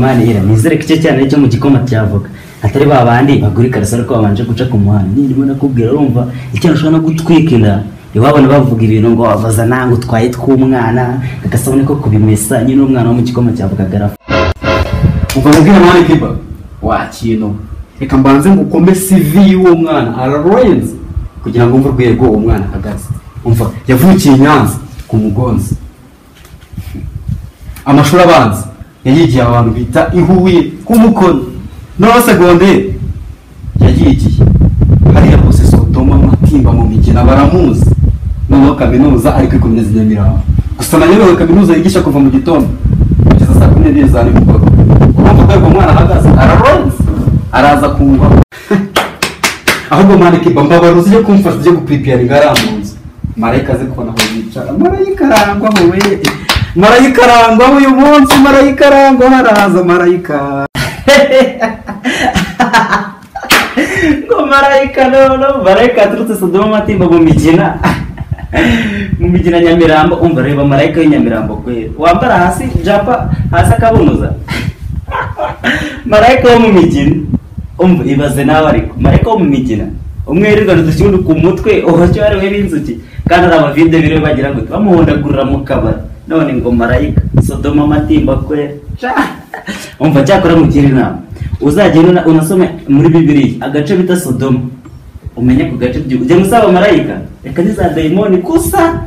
Mani ira nizere ko icyo cyane cyo mu gikoma cyavuga atari ba bandi bagura ikariso ariko babanje guca ku muhanda. Ndimo nakubwira urumva icyo ushobora no gutwika inda iwabona bavuga ibintu ngo baza nanga utwaye tw'umwana agasabune ko kubimesa nyine umwana wo mu gikoma cyavuga garafa. Umva mubwira mani kiba wa kintu reka mbanze ngukome CV y'uwo mwana ararenze kugira ngo umve urwego uwo mwana ahagaze. Umva yavukiye Nyanza ku Mugonzi, amashuri abanza yayigiye abantu bita i Huye ku Mukono, no secondaire yayigiye hariya hose Sodoma Matimba mu Migina baramuzi, noneho kaminuza ari kwikomereza i Nyamirambo. Gusa nayobewe kaminuza yigisha kuva mu gitondo kugeza saa 12 za nimugoroba. Urumva urwego umwana ahagaze ararenze araza kungwa. Ahubwo mani kiba mbabara uzije kumfasha uje guprepare ari mu nzu. Marayika aze kubona aho yicara, marayika arangwa we, marayika arangwa uyu munsi, marayika arangwa haraza marayika. Ngo marayika no marayika aturutse Sodoma Matimba mu Migina mu Migina Nyamirambo. Umva reba marayika w'inyamirambo kwera wambara hasi japa hasi akabunuza marayika wo mu Migina. Umva ibaze nawe ariko marayika wo mu Migina umwirirwa udushyundo ku mutwe ohocyo ari we b'inzuki kandi ari abavide bire bagira ngo bamuhondagurira mu kabari none ngo marayika Sodoma Matimba kwera. Umva cyakora mugira inama uzagenda unasome muri Bibiliya agace bita Sodoma umenye ku gace ujye musaba marayika reka niza daimoni kusa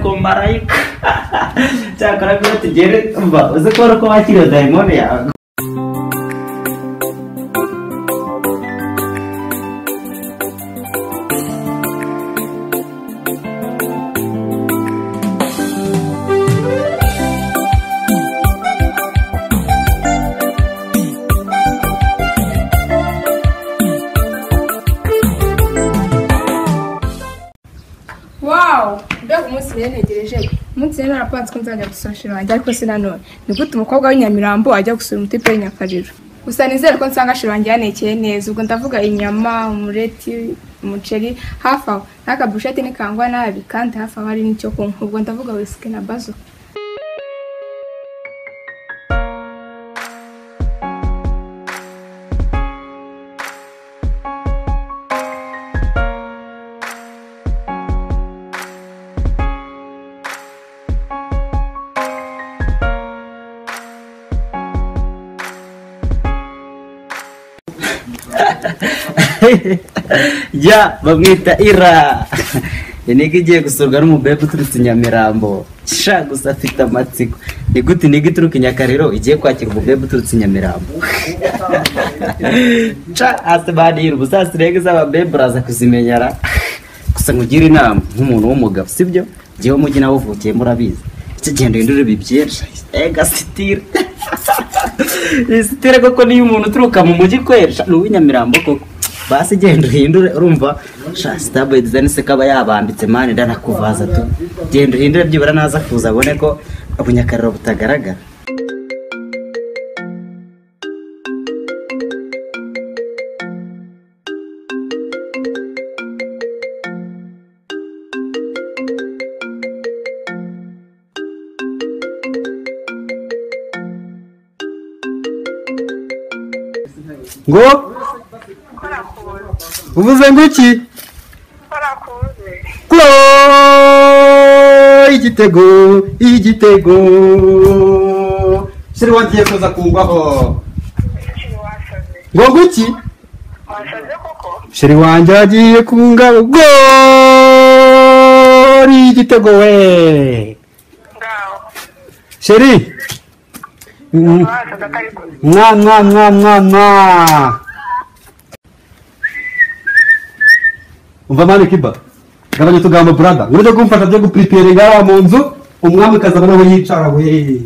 ngo marayika cyakora ngo tugere umva uze kubona ko wakiriye daimoni yawe. Wow, mbega umunsi rero ntegereje. Umunsi rero narapanze ko nzajya gusura sheri wanjye ariko sinanone. Ni gute umukobwa w'inyamirambo ajya gusura umutipe w'inyakariro? Gusa nizere ko nsanga sheri wanjye yanekeye neza. Ubwo ndavuga inyama, umureti, umuceri, hafi aho n'akaburusheti nikangwa nabi kandi hafi aho hari n'icyo kunywa. Ubwo ndavuga whisky na bazo. Ya bamwita Ira iniga igiye gusurwa n'umubebe uturutse Nyamirambo. Sha gusa afite amatsiko ni gute iniga ituruka i Nyakariro igiye kwakira umubebe uturutse Nyamirambo. Sha asibanira ubusasirege z'ababebe uraza kuzimenyera. Gusa nkugire inama nk'umuntu w'umugabo sibyo gihe umujyi nawe uvukiye murabizi iki genda uhindure ibi byinshi ega sitire sitire koko niyo umuntu uturuka mu mujyi kwesha ni uw'inyamirambo koko basi genda uhindure urumva sha Starboy Design se kaba yabambitse mani ndanakuvaza tu genda uhindure byibura naza kuza abone ko ubunyakariro butagaragara. Ngo uvuze ngo iki? Ko igitego igitego sheri wagiye kuza kungwaho ngo nguki sheri wanjye agiye kunga gori igitego we sheri mwa mwa mwa mwa mwa. Umva mani kiba gabanya utugambo brother urajya kumfasha byo guprepare ngaha mu nzu umwami kazabona aho yicara we.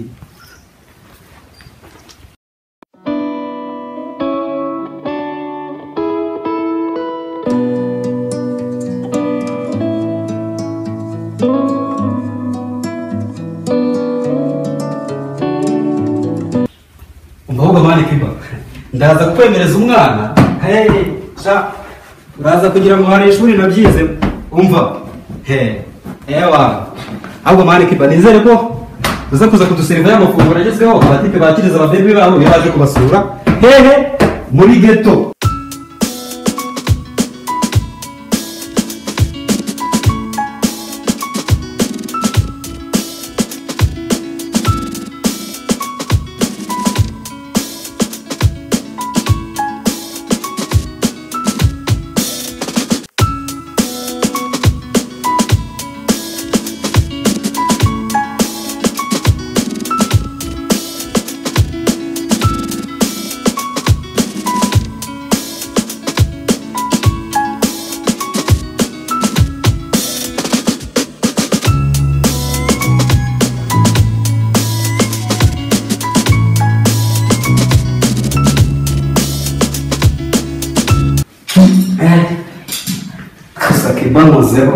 Umva mani kiba ndaza kwemereza umwana hey sha uraza kugira ngo hari ishuri nabyize umva he ewa ahubwo mani kiba nizere ko Uza kuza kuduseriva y'amafunguro agezweho abatipe bakiriza ababebi babo iyo baje kubasura hehe muri ghetto.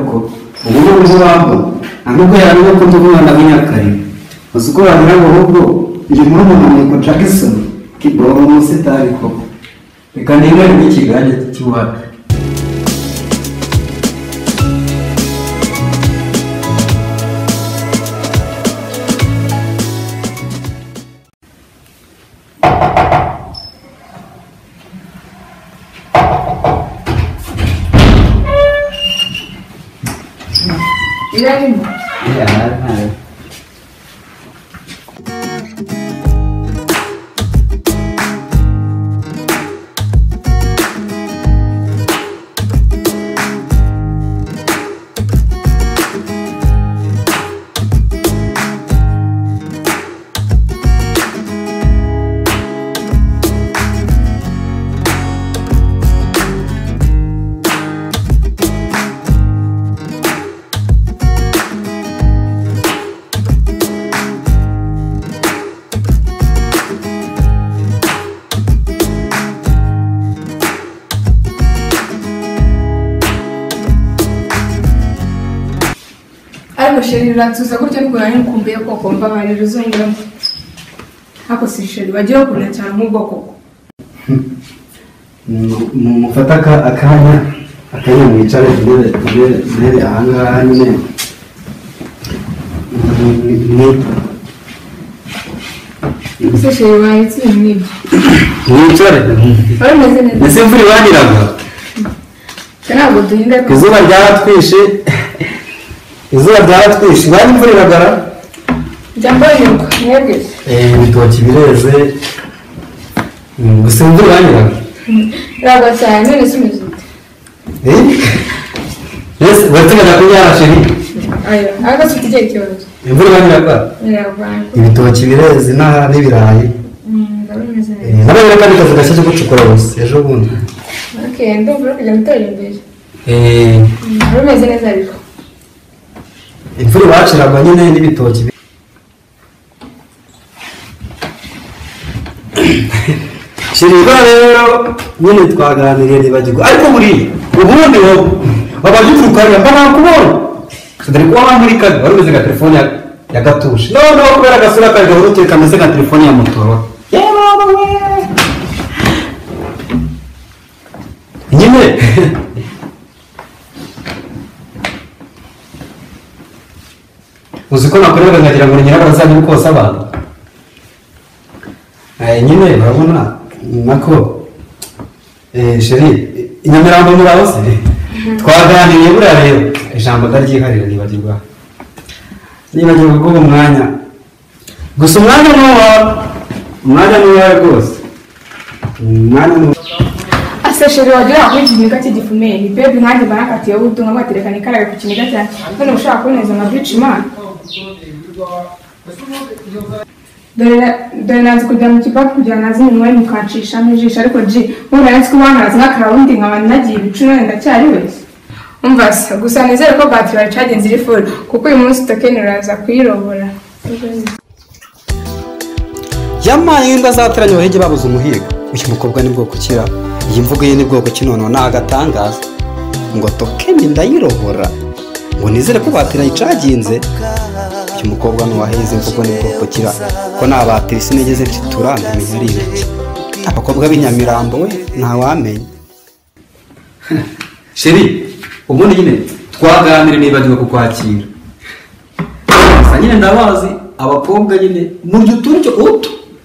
Ko ubu ngubu wabo nubwo yarimo ko ndumwana w'inyakariro uzi ko wagira ngo ahubwo ndi muri umuntu Jackson kiboro umusitari koko reka nibere n'ikigage cy'uwaka. Sheri uransuza gutyo nubwo nari nkumbuye koko mbabarira uzongeramo. Ako si sheri bagiye bakunda cyane nk'ubwo koko. Mufata akanya mwicare intebe ahangaha nyine. Se sheri wahetse ibintu nk'ibyo. Mwicare. Wari umeze neza. Ese imvura ibaniraga? Ntabwo duhinga. Izuba ryaratwishe. Izuba ryaratwishe, bari imvura iragara. Njya mbonye mwebwe. Ibitoki bireze. Gusa imvura iranyiraga. Iragwa cyane none se umeze ute? Yes, barateganya kunyara sheri. Ayo, ariko se ufite ikihe kibazo? Imvura iranyiraga. Iragwa. Ibitoki bireze n'aha n'ibirayi. Ndabona umeze neza. Nabonye kandi kazi gashya cyo gucukura gusa ejo bundi. Okay, ndumva uri kujya gutera imbere. Wari umeze neza ariko. Imvura iwacu iragwa nyine n'ibitoki. Sheri rero nyine twaganiriye nibagirwa ariko buriya ubundi wowe wabanje uturuka mba nakubonye dore ko wamurikaga wari umeze nka telefone ya gatushe noneho kubera agasura kawe gahurutse kameze nka telefone ya Motorola nyine. Uzi ko nakoreraga nkagira ngo ni nyirabarazanye uri kosa abantu. Nyine urabona nako sheri i Nyamirambo muraho se twaganiriye buriya rero ijambo ndaryiharira nibagirwa kuguha umwanya gusa umwanya ni uwawe umwanya ni uwawe rwose umwanya ni Ase sheri wagira ngo ikiniga cy'igifumeri baby nkanjye barakatiye ubutumwa batereka nikaraga ku kiniga cyane none ushaka kuboneza nka bitch man. Dore nanze kujya mu kipapu kugira nazi iminwa mukancishamo ijisho ariko ji ubu nari ko bantaraze nk'akarawundi nkaba nagiye ibicu none ndacyari wese. Umva se gusa nizere ko batiri bayicaginze iri full kuko uyu munsi token uraza kuyirobora. Yamaye imbwa zateranye abahege babuze umuhigo. Uyu mukobwa ni bwoko kira iyi mvugo ye ni bwoko ki noneho ni agatangaza ngo token ndayirobora ngo nizere ko batiri ayicaginze. Uyu mukobwa nuwaheze imvugo ni bwoko kira ko nta batiri sinigeze mfitura ndamenya ari ibiki. Abakobwa b'inyamirambo we ntawamenya. Sheri ubundi nyine twaganire nibagiwe kukwakira. Gusa nyine ndabazi Abakobwa nyine murya uturyo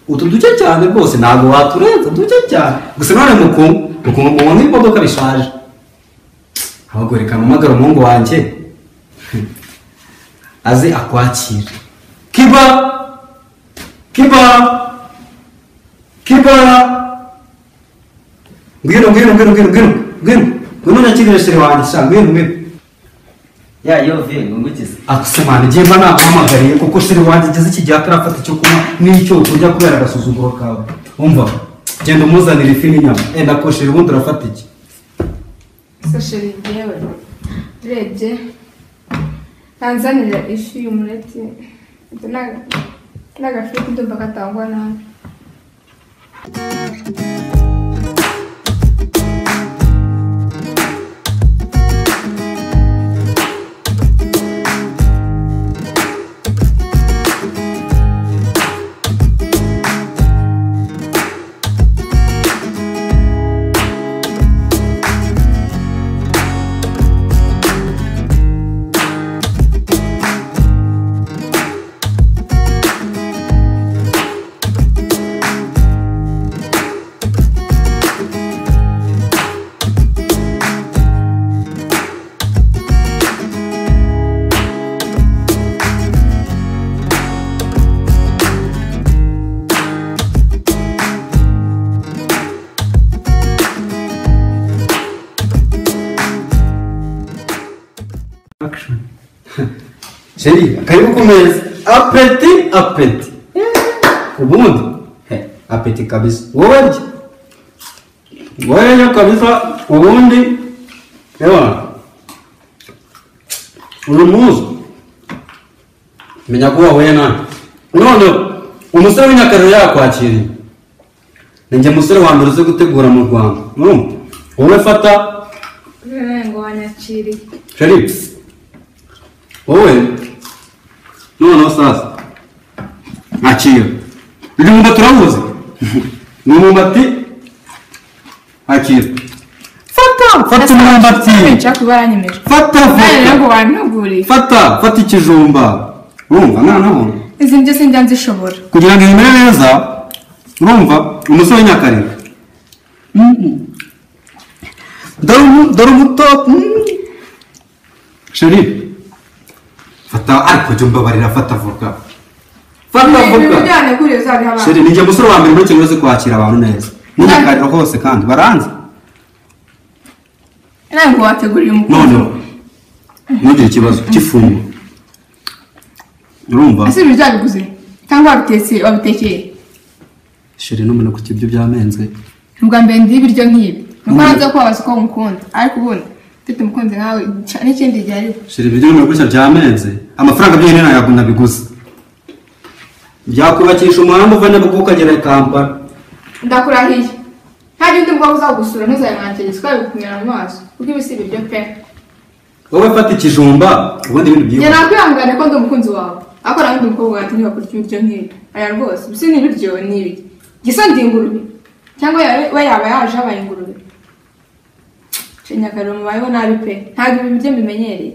utu duke cyane rwose, ntabwo waturenza duke cyane. Gusa none mukungu nk'imodoka bishaje. Ahubwo reka mpamagare umuhungu wanjye aze akwakira. Kiba! Kiba! Kiba! Ngwino ngwino ngwino ngwino ngwino ngwino ngwino nakirire chéri wanjye sha, ngwino ngwino. Ya yo ve ngo ngukize. Akusemana igihe mba naguhamagariye kuko chéri wanjye igeze iki gihe atarafata icyo kunywa n'icyo kurya kubera agasuzuguro kawe. Umva, genda umuzanire ifi n'inyama. Enda ko chéri ubundi urafata iki? Se chéri njyewe urebye ntanzanira ifi y'umureti n'agafiriti ndumva katangwa nabi. Chéri, karibu ku meza. Apeti, apeti. Ubundi, apeti kabisa. Wowe rya. Wowe rya kabisa, ubundi. Ewa. Uyu munsi menya ko wahuye nawe. None umusore w'Inyakariro yakwakiriye. Ninjye musore wa mbere uzi gutegura mu Rwanda. Urumva? Wowe fata. Ngo wanyakiriye. Chéri. Wowe noneho sasa akira uyu mwumbati urawuzi? Ni umwumbati, akira fata fata umwumbati, fata fata fata ikijumba. Urumva noneho izi ndyo sinjya nzishobora kugira ngo imere neza. Urumva umusore w'Inyakariro dore umuto. Chéri fata, ariko jya umbabarira, fata voka. Fata voka. Chéri, ninjye musore wa mbere muri Kigali uzi kwakira abantu neza. N'Inyakariro hose kandi baranze. Ntabwo wateguriye umukunzi. None ntugire ikibazo cy'ifunguro. Urumva? Ese ibiryo wabiguze cyangwa wabitetse wabitekeye? Chéri, n'umuntu ku ibyo byamenze. Ubwa mbere ndi ibiryo nk'ibi. Nuko nanze kubabaza uko umukunda, ariko ubundi mfite umukunzi nkawe n'ikindi gihe ariko. Chéri, ibiryo n'umuntu gutya byamenze. Amafaranga byonyine ntabwo nabiguze. Byakubakisha umuhanda uva Nyabugogo ukagera i Kampala. Ndakurahiye. Nta undi mukobwa uzagusura ntuzayimwakire, twabikumira mu maso kuko ibi si ibiryo pe. Wowe fata ikijumba ubundi ibintu byihuse. Njye nakwihangane ko ndi umukunzi wawe, ariko nawe ndi umukobwa wawe ntibakurya ibiryo nk'ibi. Aya rwose ubu si n'ibiryo ni ibiki? Gisa ndi ingurube cyangwa we yaba yaje abaye ingurube. Nyakariro mubayeho nabi pe, ntabwo ibi biryo mbimenyereye.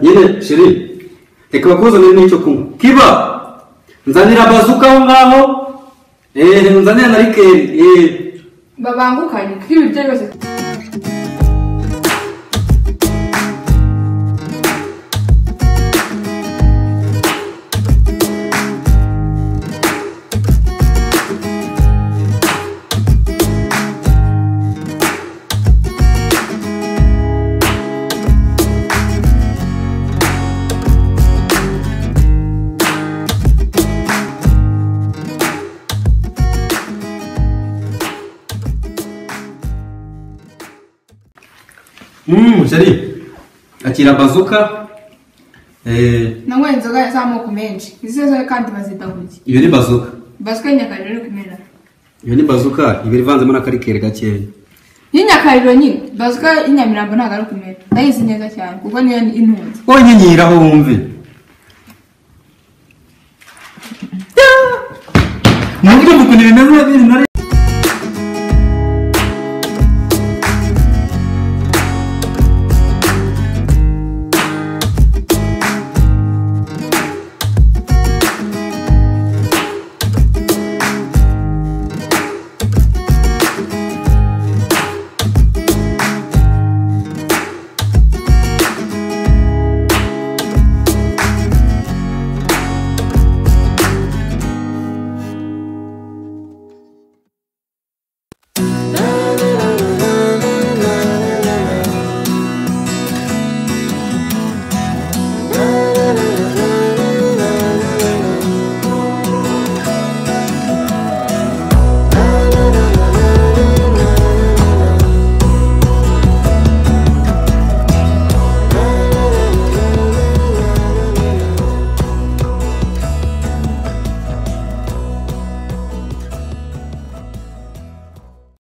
Nyine chéri, reka bakuzanire n'icyo kunywa. Kiba, nzanira bazuka aho ngaho, nzanira na rikeri. Babangukanye kuko ibi biryo byose. Chéri, akira bazuka. Nanyweye inzoga z'amoko menshi, izi zo kandi bazita kuki? Iyo ni bazuka. Bazuka y'Inyakariro iri kumera. Iyo ni bazuka iba ivanzemo n'akarikeri gakeya. Y'Inyakariro nyine, bazuka y'Inyamirambo ntabwo ari kumera. Ndayizi neza cyane kuko niyo intunze. Wowe nyinyiraho wumve. Mu buryo bw'ukuntu bimeze.